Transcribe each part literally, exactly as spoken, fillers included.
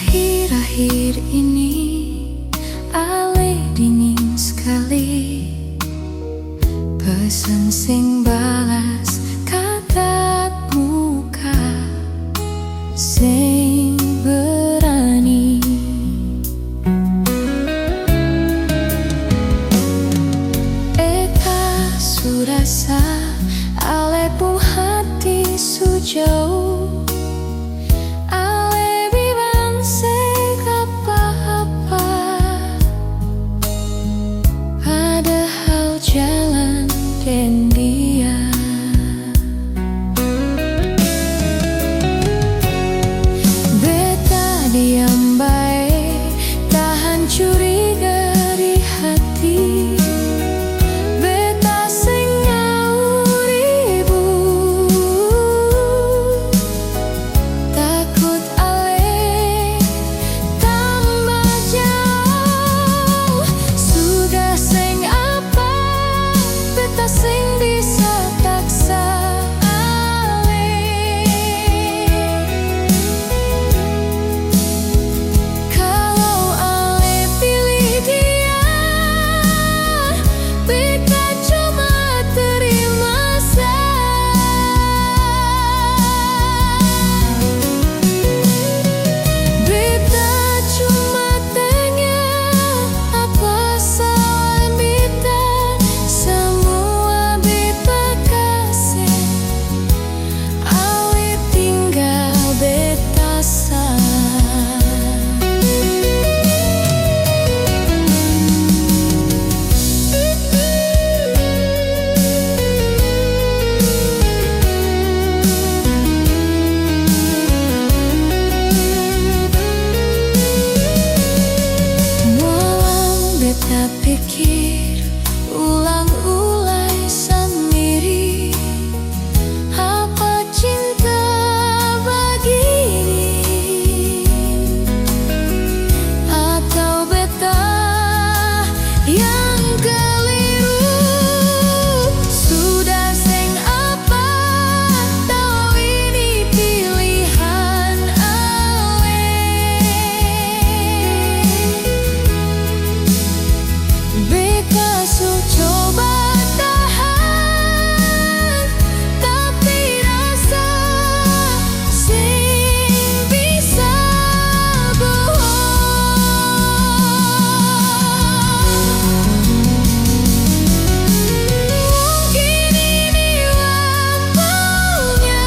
Akhir-akhir ini, ale dinging skali. Pesan seng balas, tatap muka seng berani. Beta su rasa ale pung hati su jauh. Ale bilang seng apa-apa, padahal jalan deng dia. Beta diam bae, tahan curiga di hati. Beta seng mau ribut, takut ale tamba jauh. Sudah seng apa, beta seng bisa paksa ale. Kalau ale pilih dia, beta cuma terima sa. Beta cuma tanya, apa salah beta? Samua beta kase, ale tinggal beta sa. Walau beta pikir ulang-ulang sandiri, apa cinta bagini? Atau beta yang keliru? Sudah seng apa, tau ini pilihan ale. Beta su coba tahan, tapi rasa seng bisa bohong. Mungkin ini waktunya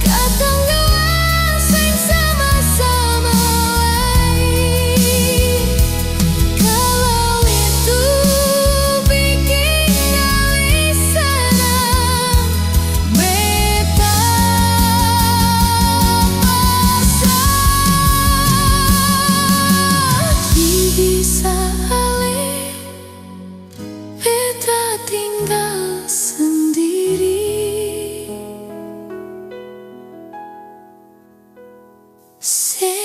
katong dua seng sama-sama lai. Kalau itu biking ale sanang, beta pasrah. Di bisa ale, beta tinggal sendiri. Se-